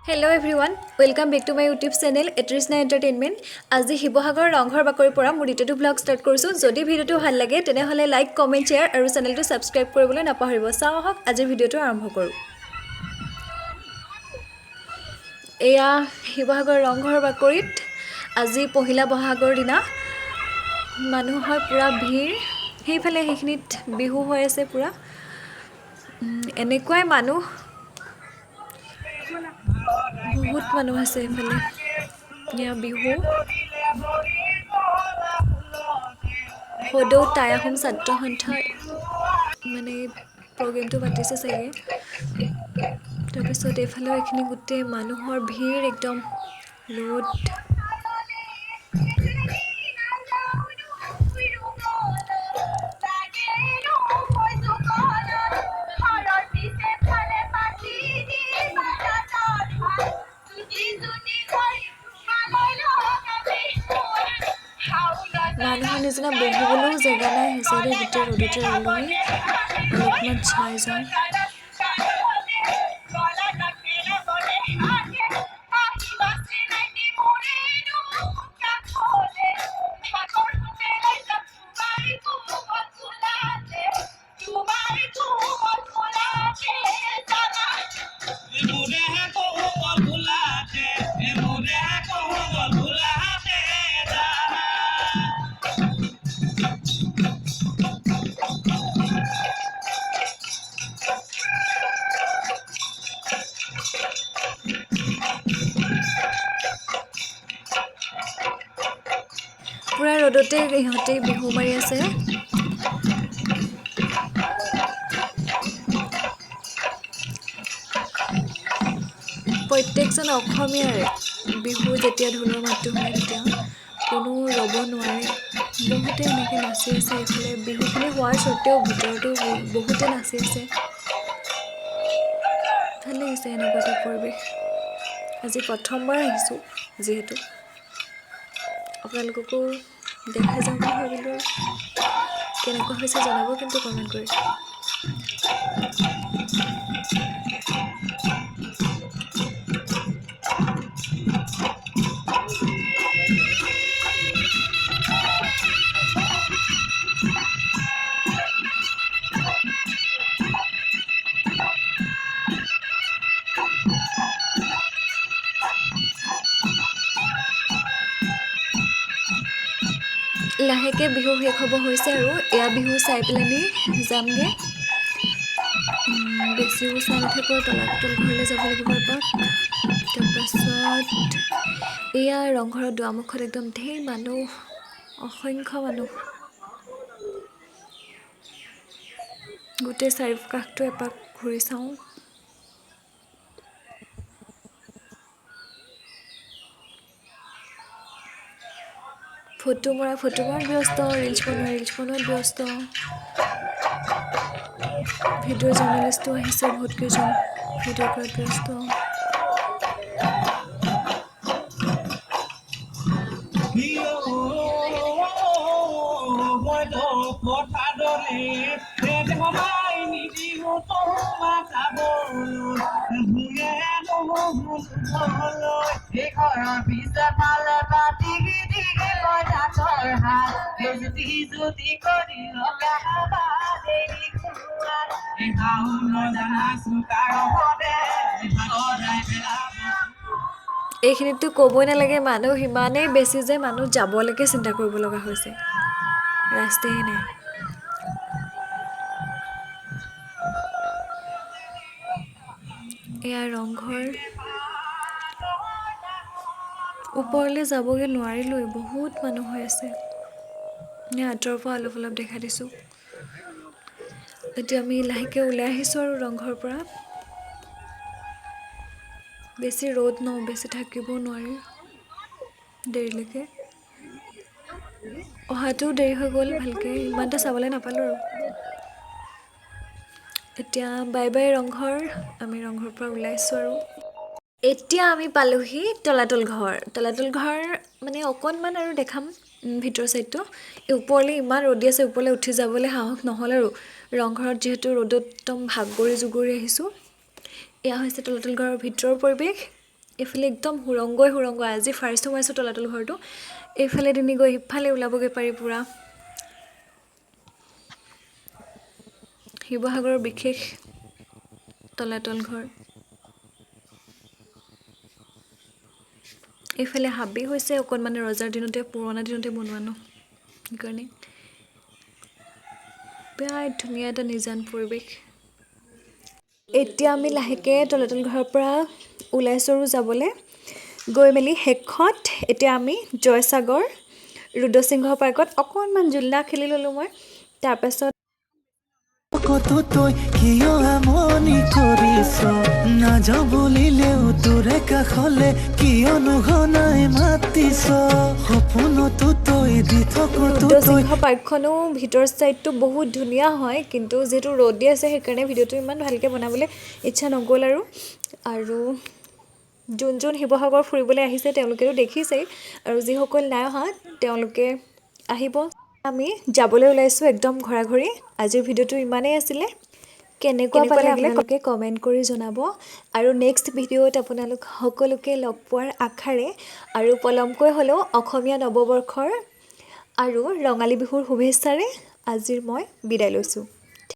Hello everyone, welcome back to my YouTube channel Etrishna entertainment. আজি শিৱসাগৰ ৰংঘৰ বাকৰিৰ পৰা মোৰ দ্বিতীয়টো ব্লগ ষ্টাৰ্ট কৰিছোঁ। যদি ভিডিঅ'টো ভাল লাগে, তেনেহ'লে লাইক, কমেণ্ট, শ্বেয়াৰ আৰু চেনেলটো ছাবস্ক্ৰাইব কৰিবলৈ নাপাহৰিব। চাওঁ আহক, আজিৰ ভিডিঅ'টো আৰম্ভ কৰোঁ। এয়া শিৱসাগৰ ৰংঘৰ বাকৰিত আজি পহিলা বহাগৰ দিনা মানুহৰ পূৰা ভিৰ। সেইফালে সেইখিনিত বিহু হৈ আছে পূৰা। এনেকুৱাই মানুহ, বহুত মানুহ আছে এইফালে। এয়া বিহু। সদৌ টাই আহোম ছাত্ৰ সন্থাই মানে প্ৰগ্ৰেমটো পাতিছে চাগে। তাৰপিছত এইফালেও এইখিনি গোটেই মানুহৰ ভিৰ, একদম ৰ'দ। মানুহৰ নিচিনা বহিবলৈও জেগা নাই। সেইচাইডে গোটেই ৰ'দতে ৰ'লোহি, অলপমান চাই যাওঁ। পূৰা ৰ'দতে ইহঁতে বিহু মাৰি আছে। প্ৰত্যেকজন অসমীয়াৰে বিহু যেতিয়া ঢোলৰ মাতটো শুনে, তেতিয়া কোনো ৰ'ব নোৱাৰে। বহুতে এনেকৈ নাচি আছে। এইফালে বিহুখিনি হোৱাৰ স্বত্তেও ভিতৰতো বহুতে নাচি আছে। ভাল লাগিছে এনেকুৱা এটা পৰিৱেশ। আজি প্ৰথমবাৰ আহিছোঁ যিহেতু, আপোনালোককো দেখাই যাওঁ বুলি ভাবিলোঁ। কেনেকুৱা হৈছে জনাব কিন্তু কমেণ্ট কৰি। লাহেকৈ বিহু শেষ হ'ব হৈছে আৰু এয়া বিহু চাই পেলানি যামগৈ। বেছিও চাই নাথাকোঁ, তলাতল ঘৰলৈ যাব লাগিব এপাক। তাৰপাছত এয়া ৰংঘৰৰ দুৱাৰমুখত একদম ধেৰ মানুহ, অসংখ্য মানুহ। গোটেই চাৰিওকাষটো এপাক ঘূৰি চাওঁ। ফটো মৰা ফটো মৰাত ব্যস্ত, ৰিলচ বনোৱা ৰিলচ বনোৱাত ব্যস্ত। ভিডিঅ' জাৰ্নেলিষ্টো আহিছে বহুত কেইজন, ভিডিঅ' কৰাত ব্যস্ত। এইখিনিততো ক'বই নালাগে, মানুহ ইমানেই বেছি যে মানুহ যাবলৈকে চিন্তা কৰিব লগা হৈছে, ৰাস্তাই নাই। এয়া ৰংঘৰ। ওপৰলৈ যাবগৈ নোৱাৰিলোঁৱেই, বহুত মানুহ হৈ আছে। আঁতৰৰ পৰা অলপ অলপ দেখাই দিছোঁ। এতিয়া আমি লাহেকৈ ওলাই আহিছোঁ আৰু ৰংঘৰৰ পৰা। বেছি ৰ'দ ন, বেছি থাকিবও নোৱাৰি দেৰিলৈকে। অহাটোও দেৰি হৈ গ'ল, ভালকৈ ইমান এটা চাবলৈ নাপালোঁ আৰু। এতিয়া বাই বাই ৰংঘৰ। আমি ৰংঘৰৰ পৰা ওলাইছোঁ আৰু এতিয়া আমি পালোহি তলাতল ঘৰ। তলাতল ঘৰ মানে অকণমান আৰু দেখাম ভিতৰৰ চাইডটো। এই ওপৰলৈ ইমান ৰ'দ দি আছে, ওপৰলৈ উঠি যাবলৈ সাহস নহ'ল আৰু। ৰংঘৰত যিহেতু ৰ'দত একদম ভাগৰি জুগৰি আহিছোঁ। এয়া হৈছে তলাতল ঘৰৰ ভিতৰৰ পৰিৱেশ। এইফালে একদম সুৰংগই সুৰংগ। আজি ফাৰ্ষ্ট সোমাইছোঁ তলাতল ঘৰটো। এইফালে দিনি গৈ সিফালে ওলাবগৈ পাৰি পূৰা। শিৱসাগৰৰ বিশেষ তলাতল ঘৰ। এইফালে হাবি হৈছে অকণমান, ৰজাৰ দিনতে, পুৰণা দিনতে বনোৱা ন, সেইকাৰণে বিৰাট ধুনীয়া এটা নিজান পৰিৱেশ। এতিয়া আমি লাহেকৈ তলাতল ঘৰৰ পৰা ওলাইছোঁ আৰু যাবলৈ গৈ মেলি শেষত এতিয়া আমি জয়সাগৰ ৰুদ্ৰসিংহ পাৰ্কত অকণমান জোলনা খেলি ল'লোঁ মই। তাৰপাছত কতো তই কিয় আমনি কৰিছ, নাযাওঁ বুলিলেও তোৰে কাষলে কিয়নো ঘনাই মাতিছ, সপোনতো তই দি থকতো তই। ৰুদ্ৰসিংহ পাৰ্কখনো ভিতৰ ছাইডটো বহুত ধুনীয়া হয়, কিন্তু যিহেতু ৰ'দ দি আছে সেইকাৰণে ভিডিঅ'টো ইমান ভালকৈ বনাবলৈ ইচ্ছা নগ'ল আৰু। আৰু যোন যোন শিৱসাগৰ ফুৰিবলৈ আহিছে তেওঁলোকেতো দেখিছেই, আৰু যিসকল নাই অহা তেওঁলোকে আহিব। আমি যাবলৈ ওলাইছোঁ একদম ঘৰাঘৰি। আজিৰ ভিডিঅ'টো ইমানেই আছিলে। কেনেকুৱা পালে আপোনালোকে কমেণ্ট কৰি জনাব, আৰু নেক্সট ভিডিঅ'ত আপোনালোক সকলোকে লগ পোৱাৰ আশাৰে আৰু পলমকৈ হ'লেও অসমীয়া নৱবৰ্ষৰ আৰু ৰঙালী বিহুৰ শুভেচ্ছাৰে আজিৰ মই বিদায় লৈছোঁ।